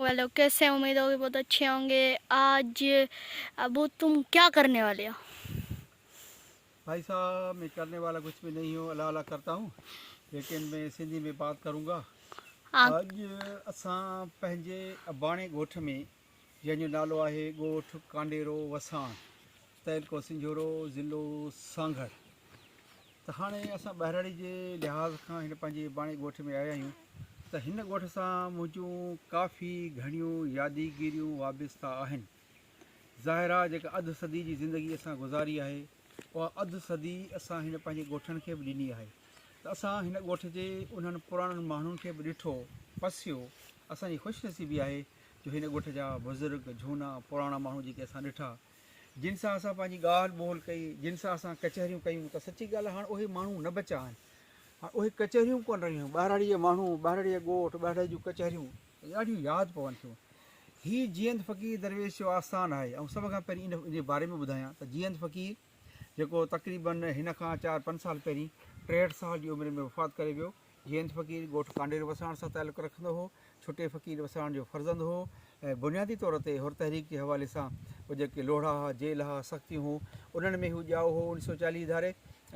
वालों, कैसे हैं? उम्मीद होगी बहुत अच्छे होंगे। आज अबू तुम क्या करने वाले हो? भाई साहब, मैं करने वाला कुछ भी नहीं हूँ, अल्लाह अल्लाह करता हूँ, लेकिन मैं सिंधी में बात करूँगा। हाँ। अॼु असां पंहिंजे अबाणे ॻोठ में, जंहिंजो नालो आहे ॻोठ ڪانڊيرو وساڻ، تعلقو سنجهورو، ضلعو سانگهڙ، ته هاڻي اسان ٻهراڙي جي لحاظ کان هن پنهنجي اباڻي ڳوٺ ۾ آيا آهيون ته هن ڳوٺ سان منهنجون ڪافي گهڻيون ياديگيريون وابسته آهن. ظاهر آهي جيڪا اڌ صدي جي زندگي اسان گذاري آهي اها اڌ صدي اسان هن پنهنجي ڳوٺن کي به ڏني آهي ته اسان هن ڳوٺ جي انهن پراڻن ماڻهن کي به ڏٺو پسيو. اسان جي خوش نصيبي آهي جو هن ڳوٺ جا بزرگ، جهونا، پراڻا ماڻهو جيڪي اسان ڏٺا، جن سان اسان پنهنجي ڳالهه ٻولهه ڪئي، جن سان اسان ڪچهريون ڪيون ته سچي ڳالهه هاڻ اهي ماڻهو نه بچا آهن. هاڻ اهي ڪچهريون به ڪونه رهيون آهن. ٻهراڙيء جا ماڻهو، ٻهراڙيء جا ڳوٺ، ٻهراڙيء جون ڪچهريون ڏاڍيون ياد پون ٿيون. هي جيئند فقير درويش جو آستان آهي. آئون سڀ کان پهرين ان جي باري ۾ ٻڌايان ته جيئند فقير جيڪو تقريبن هن کان چار پنج سال پهرين 63 سال جي عمر ۾ وفات ڪري ويو. جيئند فقير ڳوٺ ڪانڊيرو وساڻ سان تعلق رکندو هو. ڇٽي فقير وساڻ جو فرزند هو ۽ بنيادي طور تي حر تحريڪ جي حوالي سان اهي جيڪي لوڙها ها، جيل ها، سختيون هون، انهن ۾ هو ڄائو هو 1940 ڌاري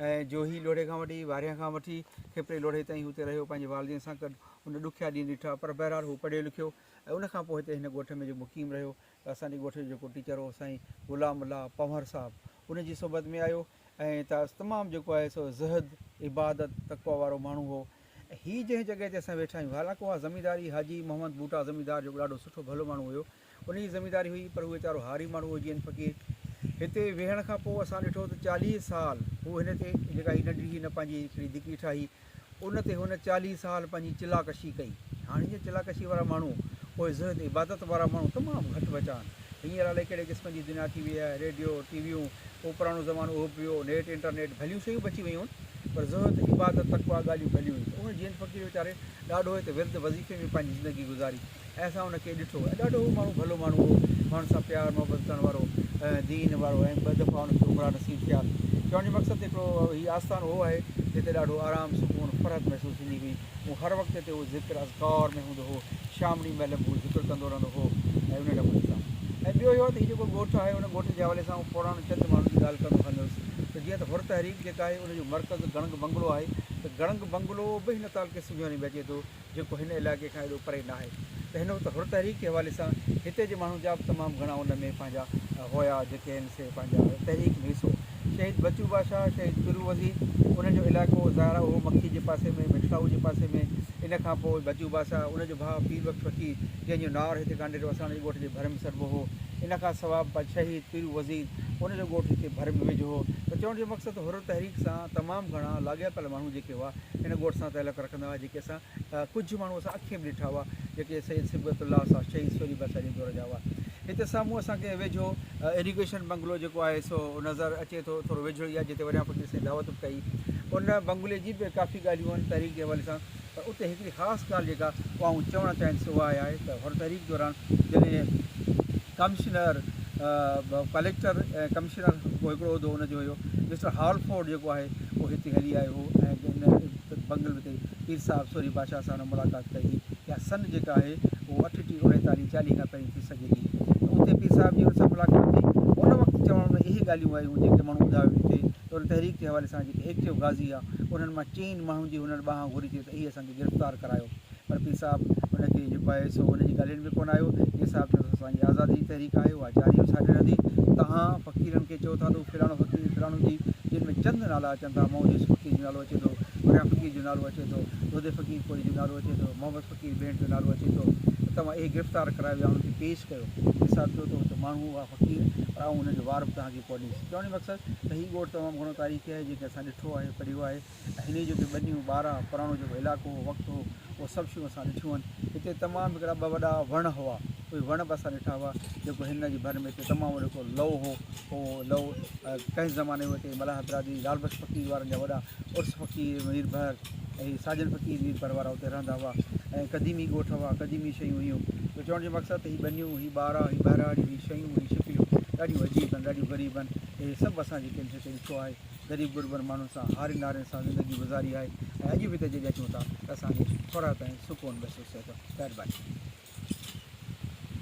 ۽ جوهي لوڙهي کان وٺي واريان کان وٺي کپري لوڙهي تائين هو اتي رهيو پنهنجي والدين سان گڏ هن ڏکيا ڏينهن ڏٺا پر بهرحال هو پڙهيو لکيو ۽ ان کان پوء هتي هن ڳوٺ ۾ جو مقيم رهيو ته اسان جي ڳوٺ جو جيڪو ٽيچر هو سائين غلام الله پنهور صاحب ان جي صحبت ۾ آيو ۽ ته تمام جيڪو آهي سو زهد، عبادت، تقويٰ وارو ماڻهو هو. هي جنهن جڳهه تي اسان ويٺا آهيون، حالانڪ اها زمينداري حاجي محمد بوٽا زميندار جيڪو ڏاڍو سٺو ڀلو ماڻهو هيو، ان جي زمينداري هئي، پر هو ويچارو هاري ماڻهو هو جيئن فقير. هتي ويهڻ کان پوء اسان ڏٺو ته 40 سال هو هن تي جيڪا هي ننڍڙي هن پنهنجي هڪڙي دڪي ٺاهي، ان تي هن 40 سال پنهنجي چلا ڪشي ڪئي. هاڻي هينئر چلا ڪشي وارا ماڻهو، اهي زهد عبادت وارا ماڻهو تمام گهٽ بچا آهن. هينئر الائي ڪهڙي قسم جي دنيا ٿي وئي آهي، ريڊيو، ٽي ويون، اهو پراڻو زمانو اهو به ويو، نيٽ انٽرنيٽ ڀليون شيون به اچي ويون آهن پر زهد، عبادت، تقويٰ ڳالهيون ڀليون هيون ته ان جيئن فقير ويچاري ڏاڍو هت ورد وظيفي ۾ پنهنجي زندگي گذاري ۽ اسان ان کي ڏٺو ۽ ڏاڍو هو ماڻهو ڀلو ماڻهو هو، ماڻهن سان پيار محبت ڪرڻ وارو ۽ دين وارو ۽ ٻه دفعا ان کي عمره نصيب ٿيا. چوڻ جو مقصد ته هڪڙو هي آستان اهو آهي جتي ڏاڍو آرام، سڪون، فرحت محسوس ٿيندي هئي. هو هر وقت هتي هو ذڪر اذڪار ۾ هوندو هو، شامڙي مهل به هو ذڪر ڪندو رهندو هو ۽ ان نموني سان. ۽ ٻيو اهو آهي ته هي جيڪو ڳوٺ آهي ان ڳوٺ جي حوالي سان آئون پراڻن چند ماڻهن جي ڳالهه ڪندو هلندس ته جيئن ته حر تحريڪ جيڪا آهي ان جو مرڪز گڻگ بنگلو آهي ته گڻگ بنگلو به هن تعلقي سنجهوري ۾ اچي ٿو جيڪو هن علائقي کان ايڏو پري ناهي ته هن وقت حر تحريڪ جي حوالي سان هتي جي ماڻهن جا به تمام گهڻا ان ۾ پنهنجا هيا جيڪي آهن سي پنهنجا تحريڪ ۾ حصو شهيد بچو بادشاهه، شهيد پيرو وزير انهن جو علائقو ظاهر آهي اهو مکي جي پاسي ۾ مٺڙائو جي پاسي ۾ ان کان پوء بچو بادشاهه ان جو ڀاء پير بخش فقير جنهن جو نار هتي ڪانڊيرو وساڻ جي ڳوٺ جي ڀر ۾ سڏبو هو ان کان سوا شهيد پيرو وزير ان جو ڳوٺ هتي ڀر ۾ ويجهو هو ته چوڻ جو مقصد حر تحريڪ سان تمام گهڻا لاڳاپيل ماڻهو جيڪي هئا هن ڳوٺ سان تعلق رکندا هئا جيڪي اسان ڪجهه ماڻهو اسان اکين به ڏٺا هئا جيڪي سيد صبغت الله صاحب شهيد سورهيه بادشاهه جي دور جا هئا. هتي سامهون اسان کي ويجهو ايريگيشن بنگلو جيڪو آهي سو نظر اچي ٿو ٿورو ويجهو ئي آهي جتي وريام فقير سائين دعوت به ڪئي ان بنگلي جي به ڪافي ڳالهيون آهن تحريڪ جي حوالي سان پر اتي هڪڙي خاص ڳالهه جيڪا اها آئون چوڻ چاهيندس اها آهي ته حر تحريڪ دوران جڏهن ڪمشنر ڪليڪٽر ۽ ڪمشنر ڪو هڪڙو عهدو ان جو هيو مسٽر هالفورڊ جيڪو آهي اهو هتي هلي آيو هو ۽ ان بنگلي تي پير صاحب سورهيه بادشاهه سان هن ملاقات ڪئي هئي. اها سن جيڪا آهي اهو 38، 39، 40 کان پهرين ٿي سگهي ٿي ته اتي پير صاحب جي ان سان ملاقات ٿي. ان وقت چوڻ ۾ اهي ڳالهيون آيون جيڪي ماڻهو ٻڌايو هتي ته ان تحريڪ جي حوالي سان جيڪي ايڪٽو غازي ها انهن مان چئن ماڻهن جي هنن ٻانهن گهري ٿي ته اهي اسان کي گرفتار ڪرايو پر پير صاحب ان کي جيڪو آهي سو ان جي ڳالهين ۾ ڪونه آيو. پير صاحب چيو ته اسان جي آزادي جي تحريڪ آهي اها جاري ۽ ساري رهندي. توهان فقيرن کي چئو ٿا ته هو فلاڻو فقير فلاڻو جي جن ۾ چند نالا اچن ٿا محمد يوسف فقير جو نالو اچي ٿو، وريام فقير جو نالو اچي ٿو، دودي فقير ڪوري جو نالو اچي ٿو، محمد فقير ڀيڻ جو نالو اچي ٿو ته توهان اهي گرفتار ڪرايو يا انهن کي پيش ڪيو. پير صاحب چيو ته اهي ته ماڻهو هئا فقير پر آئون انهن جو وار به توهان کي ڪونه ڏيندس. چوڻ جو مقصد ته هي ڳوٺ تمام گهڻو تاريخي آهي جنهن کي اسان ڏٺو آهي پڙهيو آهي. ۽ هن جون جيڪي ٻنيون ٻارا، پراڻو جيڪو علائقو هو، وقت هو، اهو سڀ شيون اسان ڏٺيون آهن. هتي تمام هڪڙا ٻه وڏا وڻ هئا، اهي وڻ به اسان ڏٺا هئا، جيڪو هن جي ڀر ۾ هتي تمام وڏو هڪڙو لئو هو، اهو لئو ڪنهن زماني ۾ هتي ملاح برادري لال بخش فقير وارن جا وڏا عرس فقير ميربحر ۽ ساجن فقير ميربحر وارا اتي رهندا هئا ۽ قديمي ڳوٺ هئا، قديمي شيون هيون. ته چوڻ جو مقصد ته هي ٻنيون، هي ٻارا، هي ٻهراڙيون، هي شيون، هي شڪليون ڏاڍيون عجيب آهن، ڏاڍيون غريب آهن. اهي سڀ اسان جيڪي هتي ڏٺو آهي. غريب غربن ماڻهن سان هارين نارين سان زندگي گذاري آهي ۽ اڄ به هتي جڏهن اچون ٿا ته اسان کي فرحت ۽ سڪون محسوس ٿئي ٿو. مهرباني.